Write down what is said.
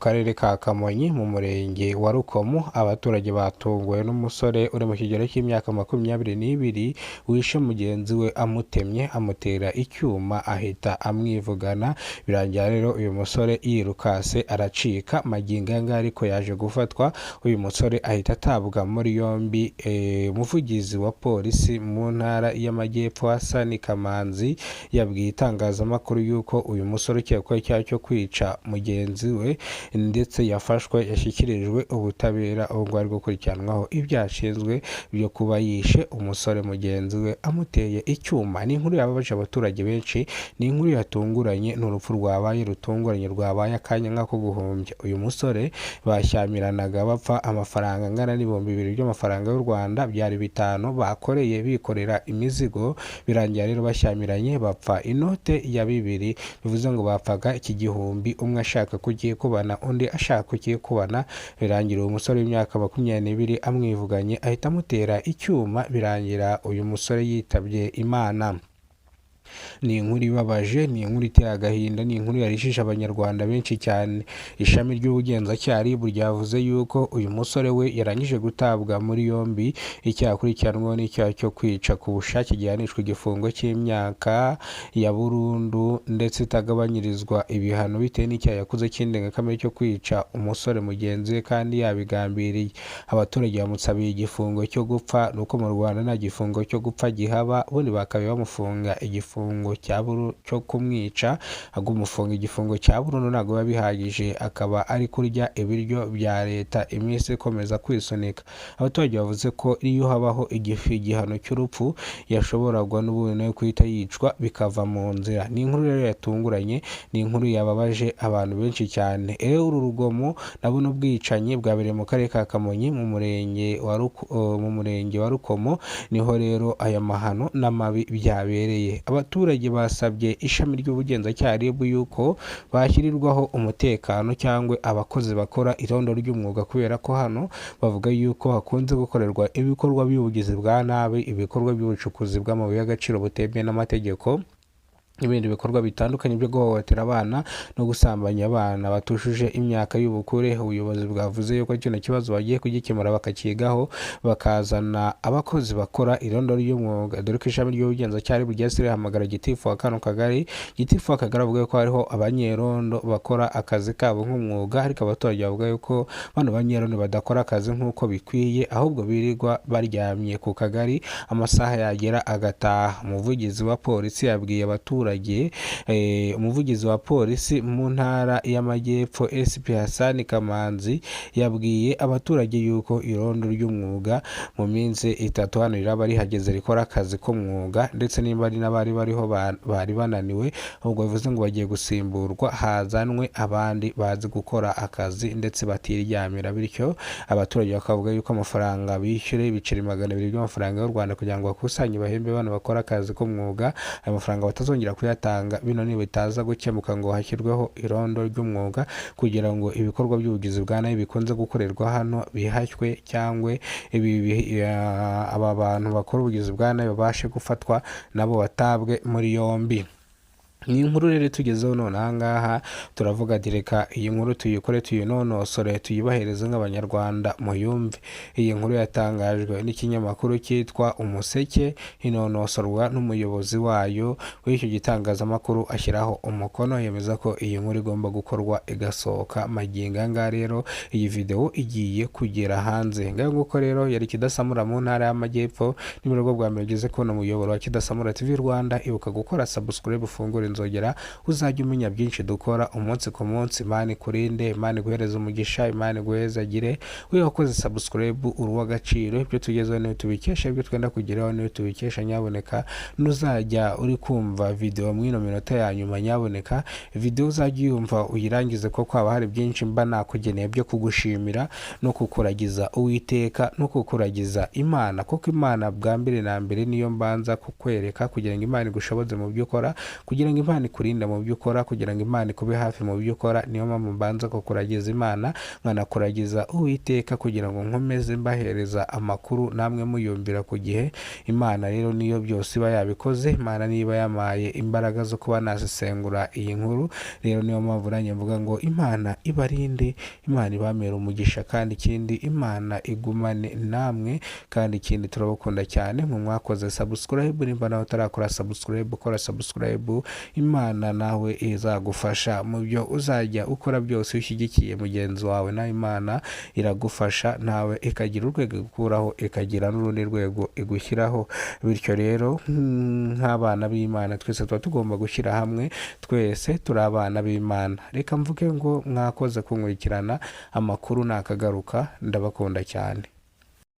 karere ka Kamonyi mu murenge wa Rukomo, abaturage batunguwe n'umusore uri mu kigero cy'imyaka 22 wishe mugenzi we amutemye amutera icyuma ahita amwivugana. Birangira rero uyu musore yirukase aracika. Magingo aya ngaya ariko yaje gufatwa, uyu musore ahita atabwa muri yombi. Umuvugizi wa polisi mu ntara y'Amajyepfo Hassan Kamanzi yabwiye itangazamakuru yuko uyu musore ukekwaho icyaha cyo kwica mugenzi we ndetse yafashwe yashyikirijwe ubutabera, ubwo ari gukurikiranwaho ibyaha ashinzwe byo kuba yishe umusore mugenzi we amuteye icyuma. Ni inkuru yababaje abaturage benshi, ni inkuru yatunguranye, ni urupfu rwabaye rutunguranye, rwabaye akanya nk'ako guhumbya. Uyu musore bashyamiranaga bapfa amafaranga angana n'2000 by'amafaranga y'u Rwanda, byari 5 bakoreye bikorera imizigo. Birangira rero bashyamiranye bapfa inote ya 2, bivuze ngo bapfaga iki gihumbi, umwe ashaka kukikubana undi ashaka kukikubana. Birangira uwo musore w'imyaka 22 amwivuganye ahita amutera icyuma, birangira uyu musore yitabye Imana. Ni inkuru ibabaje, ni inkuru iteye agahinda, ni inkuru yarishije abanyarwanda benshi cyane. Ishami ry'ubugenzacyaha RIB ryavuze yuko uyu musore we yarangije gutabwa muri yombi, icyaha akurikiranweho n'icyaha cyo kwica ku bushake gihanishwa igifungo cy'imyaka ya burundu ndetse itagabanyirizwa ibihano bitewe n'icyaha yakoze cy'indengakamere cyo kwica umusore mugenzi we kandi yabigambiriye. Abaturage bamusabiye igifungo cyo gupfa, nuko mu Rwanda nta gifungo cyo gupfa gihaba, ubundi bakaba bamufunga igifungo cyo kumwica, agumufunga igifungo cya burundu ntabwo biba bihagije, akaba ari kurya ibiryo bya leta iminsi ikomeza kwisunika. Abaturage bavuze ko iyo habaho igihano cy'urupfu yashoboragwa n'ubundi nawe guhita yicwa bikava mu nzira. Ni inkuru rero yatunguranye, ni inkuru yababaje abantu benshi cyane. Rero uru rugomo na buno bwicanyi bwabereye mu karere ka Kamonyi mu murenge wa Rukomo, niho rero aya mahano n'amabi byabereye. Abaturage basabye ishami ry'ubugenzacyaha RIB yuko bashyirirwaho umutekano cyangwa abakozi bakora irondo ry'umwuga, kubera ko hano bavuga yuko hakunze gukorerwa ibikorwa by'ubugizi bwa nabi, ibikorwa by'ubucukuzi bw'amabuye y'agaciro butemewe n'amategeko, n'ibindi bikorwa bitandukanye byo guhohotera abana no gusambanya abana batujuje imyaka y'ubukure. Ubuyobozi bwavuze yuko kino kibazo bagiye kugikemura bakakigaho, bakazana abakozi bakora irondo ry'umwuga, dore ko ishami ry'ubugenzacyaha RIB ryahise rihamagara gitifu wa kano kagari. Gitifu w'akagari avuga ko hariho abanyerondo bakora akazi kabo nk'umwuga, ariko abaturage bavuga yuko bano banyerondo badakora akazi nk'uko bikwiye, ahubwo birirwa baryamye ku kagari amasaha yagera agataha. Umuvugizi wa polisi yabwiye abaturage, umuvugizi wa polisi mu ntara y'Amajyepfo SP Hassan Kamanzi yabwiye abaturage yuko irondo ry'umwuga mu minsi 3 hano riraba rihageze rikora akazi k'umwuga, ndetse nimba ari n'abari bariho bari bananiwe, ahubwo bivuze ngo bagiye gusimburwa hazanwe abandi bazi gukora akazi ndetse batiryamira. Bityo abaturage bakavuga yuko amafaranga bishyure ibiceri 200 by'amafaranga y'u Rwanda kugira ngo bakusanye bahembe bano bakora akazi k'umwuga, ayo mafaranga batazongera kuyatanga. Bino nibitaza gukemuka ngo hashyirweho irondo ry'umwuga kugira ngo ibikorwa by'ubugizi bwa nabi bikunze gukorerwa hano bihashywe, cyangwa aba bantu bakora ubugizi bwa nabi babashe gufatwa nabo batabwe muri yombi. Ni inkuru rero tugezeho none aha ngaha, turavuga ati reka iyi nkuru tuyikore tuyinonosore tuyibahereze nk'abanyarwanda muyumve. Iyi nkuru yatangajwe n'ikinyamakuru cyitwa Umuseke, inonosorwa n'umuyobozi wayo w'icyo gitangazamakuru ashyiraho umukono yemeza ko iyi nkuru igomba gukorwa igasohoka. Magingo aya ngaya rero iyi video igiye kugera hanze. Ngayo nguko rero yari Kidasamura mu ntara y'Amajyepfo. Ni mu bwa mbere ugeze kubona umuyoboro wa Kidasamura TV Rwanda, ibuka gukora subscribe, ufungure inzogera, uzajya umenya byinshi dukora umunsi ku munsi. Imana ikurinde, Imana iguhereze umugisha, Imana iguhezagire. We wakoze subscribe uri uw'agaciro. Ibyo tugezeho niyo tubikesha, ibyo twenda kugeraho niyo tubikesha. Nyaboneka nuzajya uri kumva video mwino minota ya nyuma, nyaboneka video uzajya uyumva uyirangize, kuko haba hari byinshi mba nakugeneye byo kugushimira no kukuragiza Uwiteka no kukuragiza Imana, kuko Imana bwa mbere na mbere niyo mbanza kukwereka kugira ngo Imana igushoboze mu byo ukora, kugira ngo Imana ikurinde mu byo ukora, kugira ngo Imana ikube hafi mu byo ukora. Niyo mpamvu mbanza kukuragiza Imana, nkanakuragiza Uwiteka, kugira ngo nkomeze mbahereza amakuru namwe muyumvira ku gihe. Imana rero niyo byose iba yabikoze, Imana niba yamaye imbaraga zo kuba nasesengura iyi nkuru. Rero niyo mpamvu nanjye mvuga ngo Imana ibarinde, Imana ibamere umugisha, kandi ikindi Imana igumane namwe, kandi ikindi turabakunda cyane. Mu mwakoze subscribe, nimba nawe utarakora subscribe, ukora subscribe, Imana nawe izagufasha mu byo uzajya ukora byose. Iyo ushyigikiye mugenzi wawe, nawe Imana iragufasha, nawe ikagira urwego igukuraho, ikagira n'urundi rwego igushyiraho. Bityo rero nk'abana b'Imana twese tuba tugomba gushyira hamwe, twese turi abana b'Imana. Reka mvuge ngo mwakoze kunkurikirana, amakuru nakagaruka, ndabakunda cyane.